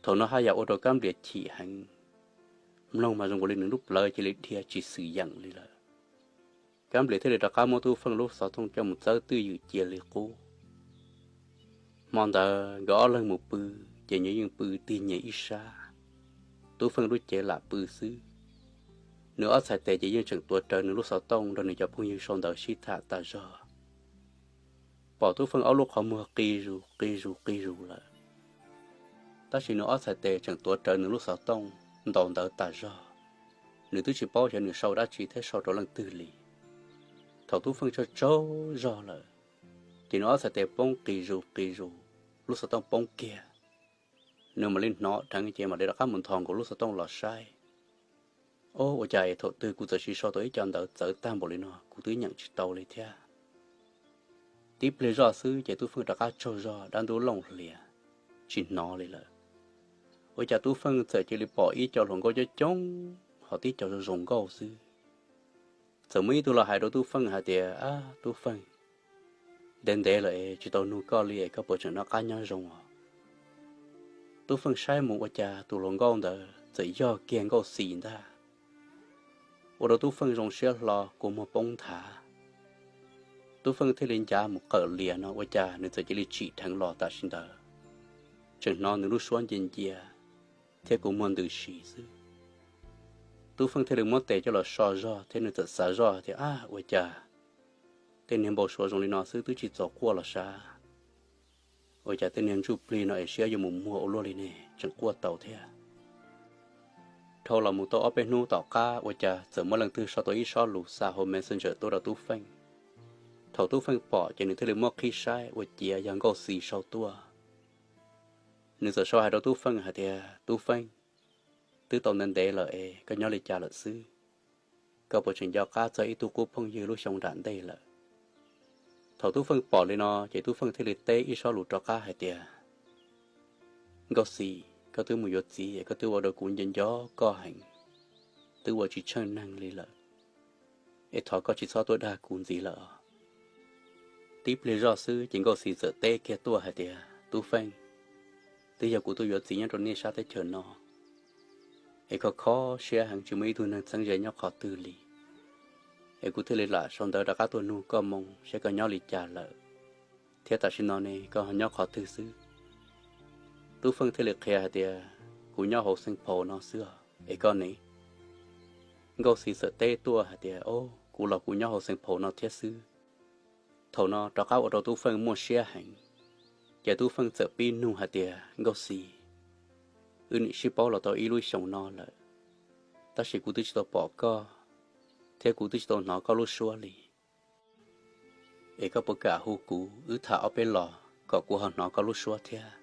Thaum no haj yam ua rau Kab Nplias chim heev, mloog mas zoo nkaus li nws lub plawv cia li dhia tsis xwm yeem li lawm. Kab Nplias thiaj li rov qab muab Tub Feej lub xov tooj coj mus txawb twj ywm cia li qub. Hmo ntawd nkawd ob leeg mus pw, ces nyias yeej pw tig nyias ib sab. Tub Feej lub cev lam pw xwb. Nws ob txhais tes ces yeej tseem tuav rawv nws lub xov tooj nrog nws cov phooj ywg sau ntawv sib tham tas zog. Pom Tub Feej ob lub qhov muag qi zus qi zus qi zus lawm, tab sis nws ob txhais tes tseem tuav rawv nws lub xov tooj ntaus ntawv tas zog. Nws twb tsis paub xyov nws sau dab tsi thiab sau rau leej twg li. Thaum Tub Feej tsaug tsaug zog lawm, ces nws ob txhais tes poob qis zus qis zus, lub xov tooj poob kiag. Nws mam li hnov dheev ces mam li rov qab mus nthos nkaus lub xov tooj los saib. Ob, ua cas es thaum twg kuv txawm siv sau tau ib co ntawv txawv tag npaum li no kuv twb nyeem tsis tau li thiab. Tib pliag zoj xwb ces Tub Feej rov qab tsaug zog dab ntub looj hlias, tsis hnov li lawm. Ua cas Tub Feej txawm cia li pom ib co hluas nkauj coob coob ho tib co zoo zoo nkauj xwb. Txawm muaj ib tug los hais rau Tub Feej hais tias, ab Tub Feej, ntev ntev lawm es tsis tau nug koj li es koj puas tseem noj qab nyob zoo os? Tub Feej saib mus ua cas tus hluas nkauj ntawd txawm yog kiag Nkauj Xis ntag. Ua rau Tub Feej zoo siab hlo kua muag poob nthav. Tub Feej thiaj li ncav mus qawm lias no ua cas nws txawm cia li tsim dheev los tam sim ntawd, tseem hnov nws lub suab ncia ncia thiab kua muag ntws si xwb. Tub Feej thiaj li muab tes coj los so zog thiab nws txawm xav zoj tias, Ab, ua cas tej niag npau suav zoo li no xwb twb tsis txaus quaj los sav, ua cas tej niag ntsuj plig no es siab yuav mus muag ua luaj li ne, tseem quaj tau thiab. Dhau los mus tau ob peb hnub tom qab ua cas txawm muaj leej twg sau tau ib sob lus xa hauv Messenger tuaj rau Tub Feej. Thaum Tub Feej pom ces nws thiaj li muab qhib saib ua ciav yog Nkauj Xis sau tuaj. Nws txawm sau hais rau Tub Feej hais tias, Tub Feej, twb tau ntev ntev lawm es koj nyob li cas lawm xwb? Koj puas tseem nco qab txog ib tug qub phooj ywg lub xyoo nram ntej lawm? Thaum Tub Feej pom li no ces Tub Feej thiaj li teb ib sob lus rov qab hais tias, Nkauj Xis, koj twb mus yuav txiv es koj twb ua rau kuv nco nco koj heev, twb ua tsis tsheej neeg li lawm, es thov koj tsis txhob tuaj dag kuv ntxiv lawm os. Tib pliag zoj xwb ces Nkauj Xis txawm teb kiag tuaj hais tias, Tub Feej, twb yog kuv tuaj yuav txiv nyob rau nej sab teb chaws no, es kho kho siab heev tsis muaj ib tug neeg txheeb ze nyob qhov twg li, es kuv thiaj li lam sau ntawv rov qab tuaj nug koj moo saib koj nyob li cas lawm, thiab tam sim no ne koj nyob qhov twg xwb? Tub Feej thiaj li qhia hais tias, Kuv nyob hauv Xeev Phaum no xwb os, es koj ne? Nkauj Xis txawm teb tuaj hais tias, Au, kuv los kuv nyob hauv Xeev Phaum no thiab xwb. Thaum no rov qab ua rau Tub Feej muaj siab heev, ces Tub Feej txawm pib nug hais tias, Nkauj Xis, wb nim sib paub los tau ib lub xyoos no lawm, tab sis kuv twb tsis tau pom koj, thiab kuv twb tsis tau hnov koj lub suab li. Es koj puas kam hu kuv wb tham ob peb los kom kuv ho hnov koj lub suab thiab?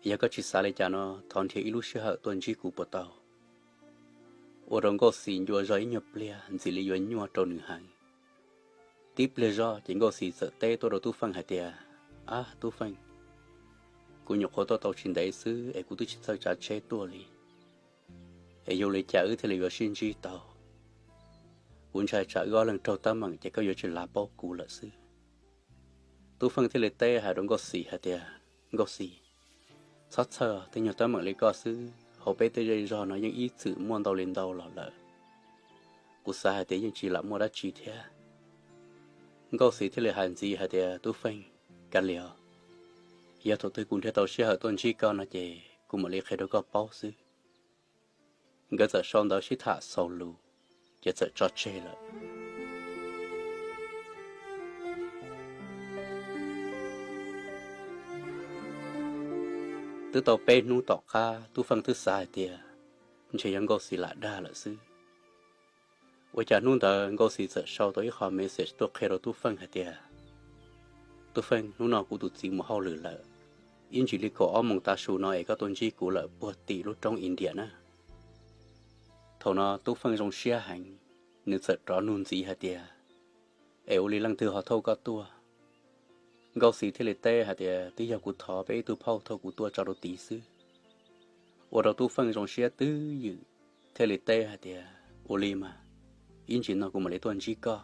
Yog koj tsis xav li cas no thov nrhiav ib lub sij hawm tuaj ntsib kuv puas tau? Ua rau Nkauj Xis ncua zog ib nyuag pliag ntxim li yuav nyuaj rau nws heev. Tib pliag zog ces Nkauj Xis txawm teb tuaj rau Tub Feej hais tias, Ab Tub Feej, kuv nyuam qhuav tuaj tau tsis ntev xwb es kuv twb tsis txawj tsav tsheb tuaj li, es yog li cas wb thiaj li yuav sib ntsib tau? Kuv ntshai tsam wb ob leeg raug teeb meem ces koj yuav tsis lav paub kuv lawm xwb. Tub Feej thiaj li teb hais rau Nkauj Xis hais tias, Nkauj Xis, txhob txhawj, tej nyuag teeb meem li koj xwb hauv peb tej zej zog no yeej ib txwm muaj ntau li ntau los lawm. Kuv xav hais tias yeej tsis lam muaj dab tsi thiab. Nkauj Xis thiaj li hais ntxiv hais tias, Tub Feej, kav liam, yog thaum twg kuv nrhiav tau sij hawm tuaj ntsib koj no ces kuv mam li qhia rau koj paub xwb. Nkawd txawm sau ntawv sib tham xaus lus, ces txawm tso tseg lawm. Twb tau peb hnub tom qab Tub Feej twb xav hais tias ntshe yog Nkauj Xis lam dag lawm xwb. Ua cas hnub ntawd Nkauj Xis txawm sau tau ib qho message tuaj qhia rau Tub Feej hais tias, Tub Feej, hnub no kuv tus txiv mus hauj lwm lawm, ib ntsis li kaum ob moos tav su no es koj tuaj ntsib kuv lawm puag tim lub roob India na. Thaum no Tub Feej zoo siab heev, nws txawm rov nug ntxiv hais tias, Es ua li leej twg ho thauj koj tuaj? Nkauj Xis thiaj li teb hais tias, Twb yog kuv thov peb ib tug phauj thauj kuv tuaj tso rau tid xwb. Ua rau Tub Feej zoo siab twb ywm, thiaj li teb hais tias, Ua li mas, ib ntsis no kuv mam li tuaj ntsib koj,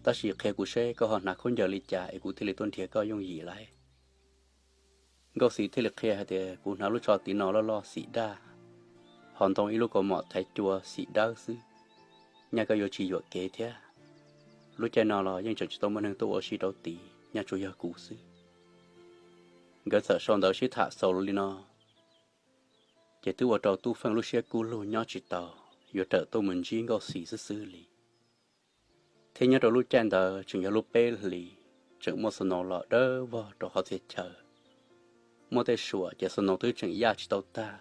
tab sis qhia kuv seb koj ho hnav khaub ncaws li cas es kuv thiaj li tuaj nrhiav koj yooj yim lauj. Nkauj Xis thiaj li qhia hais tias, Kuv hnav lub tsho tiv no loj loj xim daj, ho ntoo ib lub kaus mom thaiv cua xim dawb xwb, nyaj koj yuav tsis yuam kev thiab. Lub caij no los yeej tseem tsis tau muaj neeg tuaj ua si rau tid, nyaj tsuas yog kuv xwb. Nkawd txawm sau ntawv sib tham xaus li no, ces twb ua rau Tub Feej lub siab kub lug nyob tsis tau, yuav rawm tuaj mus ntsib Nkauj Xis xwb xwb li. Thiab nyob rau lub caij ntawd tseem yog lub peb hlis, tseem muaj snow los dawb vog rau qhov txhia chaw. Muaj tej suam ces snow twb tseem yaj tsis tau tag,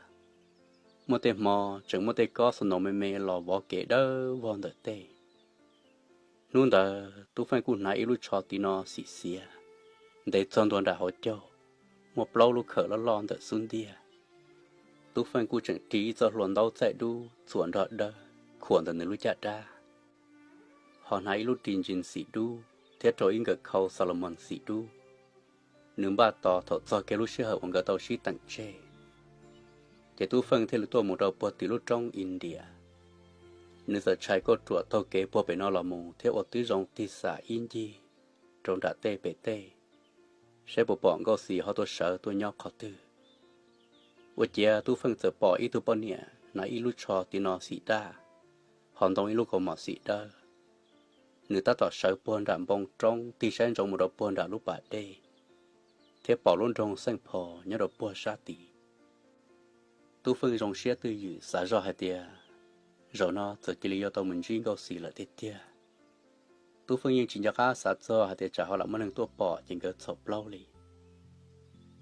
muaj tej hmo tseem muaj tej kob snow me me los vov kev dawb vog ntawm tej. Hnub ntawd Tub Feej kuj hnav ib lub tsho tiv no xim xiav, ntev txog ntua nram hauv caug, muaj plaub lub khawm loj loj ntawm xub ntiag. Tub Feej kuj tseem ris ib txoj hlua ntaub txaij dub txuas nrog dawb khuam ntawm nws lub caj dab, ho hnav ib lub ris ntsis xim dub thiab rau ib nkawm khau Salomon xim dub. Nws npaj tos thaum txog kiag lub sij hawm uas nkawd tau sib teem tseg, ces Tub Feej thiaj li tuaj mus rau puag tim lub roob India. Nws txawm tshais kauj ruam taug kev puag pem no los mus thiab ua tib zoo tig xam ib ncig rau nram tej pem tej, saib puas pom Nkauj Xis ho tuaj sawv tuaj nyob qhov twg. Ua ciav Tub Feej txawm pom ib tug poj niam hnav ib lub tsho tiv no xim daj, ho ntoo ib lub kaus mom xim dawb. Nws tab tom sawv puag nram npoo roob tig saib ntsoov mus rau puag nram lub pas dej, thiab pom lub nroog Xeej Phos nyob rau puag sab tid. Tub Feej zoo siab twj ywm xav zoj hais tias, Zaum no txawm cia li yuav tau mus ntsib Nkauj Xis lawm tiag tiag. Tub Feej yeej tsis nco qab xav txog hais tias tsam ho lam muaj neeg tuaj pom ces nkawd txhaum plaub li.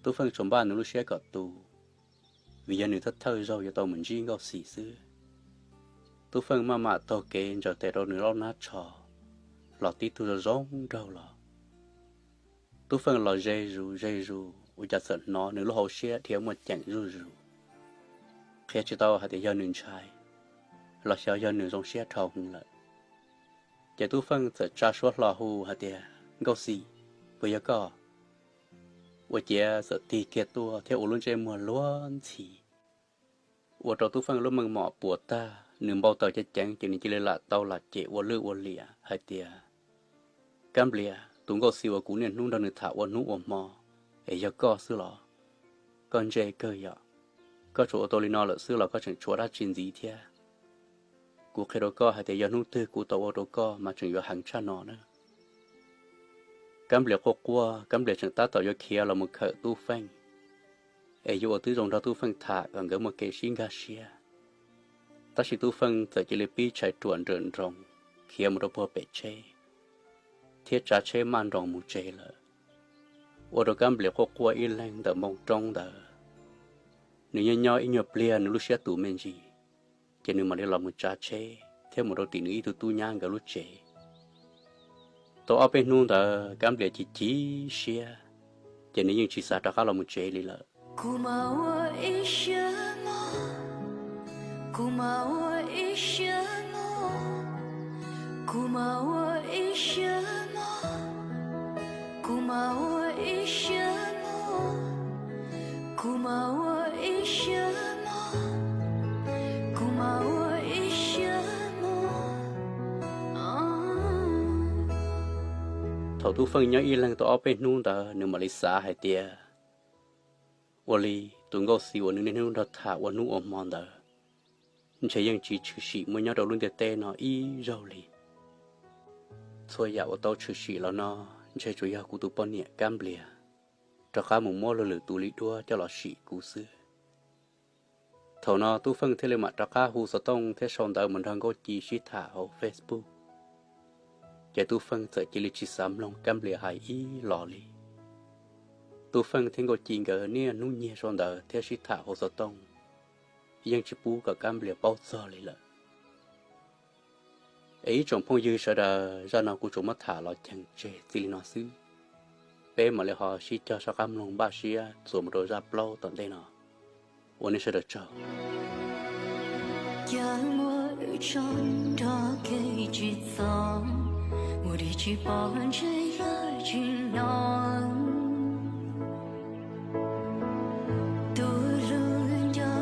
Tub Feej tsuas npaj nws lub siab kom tu, vim yog nws thawj thawj zaug yuav tau mus ntsib Nkauj Xis xwb. Tub Feej maj mam taug kev ntsaws tes rau nws lub hnab tsho, los tib tug zoo zoo nraug los. Tub Feej los ze zus ze zus ua cas txawm hnov nws lub hauv siab dhia muaj ceem zuj zus, qhia tsis tau hais tias yog nws ntshai los xyov yog nws zoo siab dhau heev lawm. Ces Tub Feej txawm tsa suab hlo hu hais tias, Nkauj Xis, puas yog koj? Ua ciav txawm tig kiag tuaj thiab ua lub ntsej muag luag ntxhi, ua rau Tub Feej lub meej mom puas tag, nws npau taws ceev ceev ces nws cia li lam tau lam cem ua lwj ua liam hais tias, Kab Nplias, tus Nkauj Xis uas kuv niaj hnub nrog nws tham ua hnub ua hmo, es yog koj xwb los? Koj ntse kawg yom. Koj tsuas ua tau li no lawm xwb los koj tseem tshuav dab tsi ntxiv thiab? Kuv qhia rau koj hais tias yog hnub twg kuv tau ua rau koj mas tseem yuav heev tshaj no na. Kab Nplias quaj quaj, Kab Nplias tseem tab tom yuav khiav los mus khawm Tub Feej, es yuav ua tib zoo nrog Tub Feej tham kom nkawd muaj kev sib nkag siab. Tab sis Tub Feej txawm cia li pib tshais ruam nrawm nroos khiav mus rau puag pem tsheb, thiab tsav tsheb maj nroos mus tsev lawm. Ua rau Kab Nplias quaj quaj ib leeg ntawm npoo roob ntawd. Nws nyob nyob ib nyuag pliag nws lub siab tus me ntsis, ces nws mam li los mus tsav tsheb thiab mus rau tim nws ib tug tub nyab nkawd lub tsev. Tau ob peb hnub ntawd Kab Nplias chim chim siab, ces nws yeej tsis xav rov qab los mus tsev li lawm. Kuv mas ua ib siab mob, kuv mas ua ib siab mob, kuv mas ua ib siab mob, kuv mas ua ib siab mob, kuv mas ua ib siab mob, kuv mas ua ib siab mob. Thaum Tub Feej nyob ib leeg tau ob peb hnub ntawd nws mam li xav hais tias, ua li tus Nkauj Xis uas nws niaj hnub nrog tham ua hnub ua hmo ntawd, ntshe yeej tsis tshwm sim muaj nyob rau lub ntiaj teb no ib zaug li. Txhua yam uas tau tshwm sim los no ntshe tsuas yog kuv tus poj niam Kab Nplias rov qab mus muab luag lwm tus li duab coj los sim kuv xwb. Thaum no Tub Feej thiaj li mam rov qab hu xov tooj thiab sau ntawv mus nrog Nkauj Ci sib tham hauv Facebook. Ces Tub Feej txawm cia li tsis xav mloog Kab Nplias hais ib los li. Tub Feej thiab Nkauj Ci nkawd niaj hnub nyiag sau ntawv thiab sib tham hauv xov tooj, yeej tsis pub kom Kab Nplias paub txog li lawm. Es ib tsoom phooj ywg sawv daws, zaj no kuv tsuas muab tham los cheem tseg txij li no xwb. Peb mam li ho sib cog sab qab mloog npaj siab txuas mus rau zaj plaub tom ntej no. Ua nej sawv daws tsaug. Cas muaj wb tso nrog kev tsis txog, ua dib tsis pom ntshe yog tsis hnov. Tus hlub nco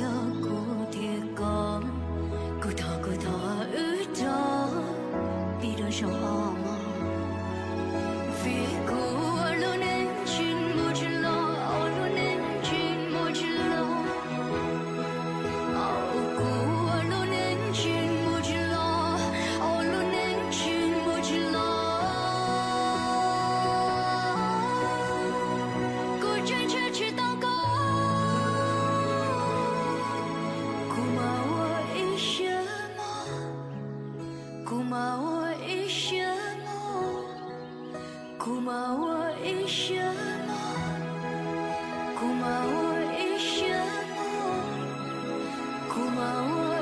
yog kuv thiab koj, kuv thov kuv thov wb rov pib dua zaum ob hmo. Vim kuv ua lub neej tsis mus tsis los, ua lub neej tsis mus tsis los. Kuv ua lub neej tsis mus tsis los, ua lub neej tsis mus tsis los. Kuv tseem ntshaw tsis tau koj, kuv mas ua ib siab mob, kuv mas ua ib siab mob, kuv mas ua ib siab mob, kuv mas ua ib siab mob, kuv mas ua